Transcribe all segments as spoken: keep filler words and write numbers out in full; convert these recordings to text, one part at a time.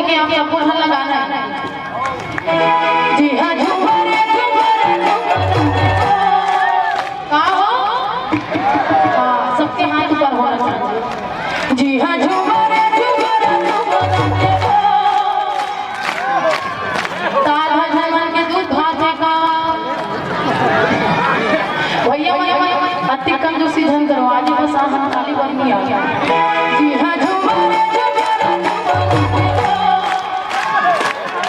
कि आप सबको ध्यान लगाना है। जी हाँ, झूमर, झूमर, झूमर। का हो? हाँ, सबके हाथ ऊपर होना चाहिए। जी हाँ, झूमर, झूमर, झूमर। तार भर मन के दूध भात है का? भैया मन, अति कंजूसी झन करो, आज बस आ हम खाली बन गया। जी हाँ, झूमर, झूमर,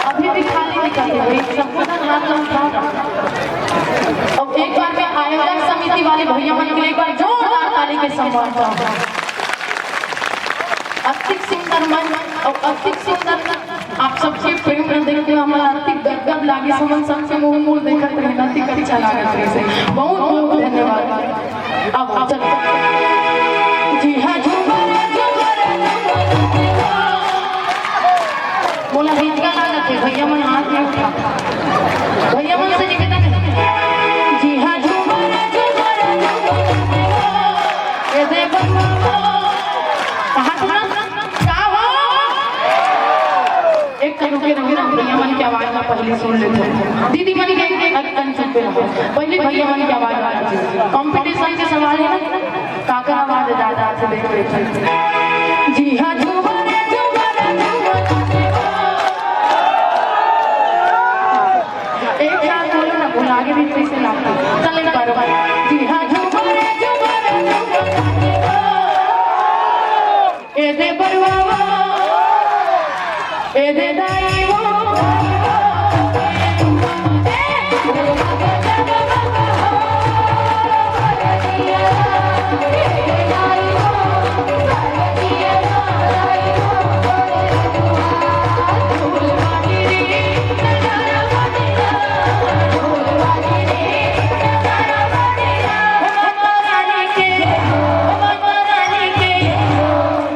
अभी भी खाली नहीं करते भाई, सबको तो हाथ ला उठाओ। अब एक बार मैं आयोजन समिति वाले भैया मन के लिए एक बार जोरदार ताली के सम्मान चाहूँ। अतिक सुंदर मन और अतिक सुंदर आप सबके प्रेम न देख के हमारा अतिक गदगद लागे, समन सबके मुंह मुंह देखत रहे, अतिक अच्छा लागत रहे से। बहुत बहुत धन्यवाद। अब चल। जी हाँ, झूमर, झूमर, झूमर। मोला हिचका लागत है, भैया मन हाथ नहीं उठा। भैया मन से निवेदन है। जी हाँ, झूमर, झूमर, झूमर। ये दे बंधुआ। कहाँ सुना? का हो? एक कन रुके रहो ना, भैया मन के आवाज में पहले सुन लेते हैं। दीदी मन के एक कन चुप रहो। पहले भैया मन के आवाज आ रही है। कंपटीशन के सवाल है ना? काकर आवाज ज्यादा आथे, देख लेते हैं। जी हाँ, झूमर, झूमर, झूमर। एक साथ बोलो ना, भुला के भी कैसे लाता। चल एक बार। जी हाँ, झूमर, झूमर, झूमर। ए दे बरुआ वो, ए दे दाई वो।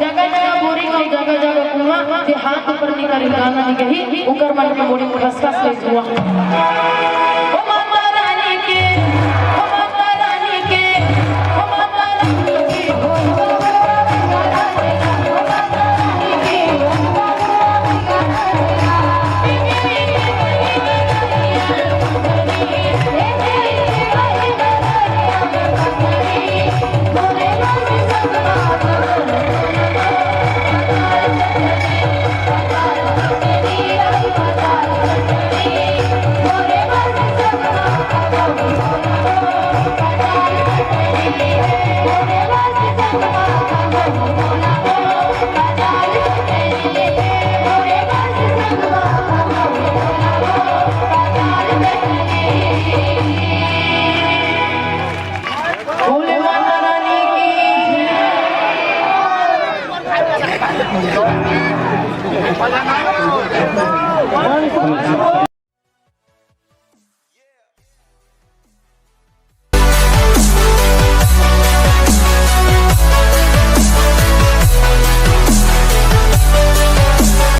जगह जगह बोरिंग अउ जगह जगह कुआं, जे हाथ ऊपर निकर गाना नहीं कही, उकर मन के मुड़ी में खसखस ले जुआ। ओ माता रानी के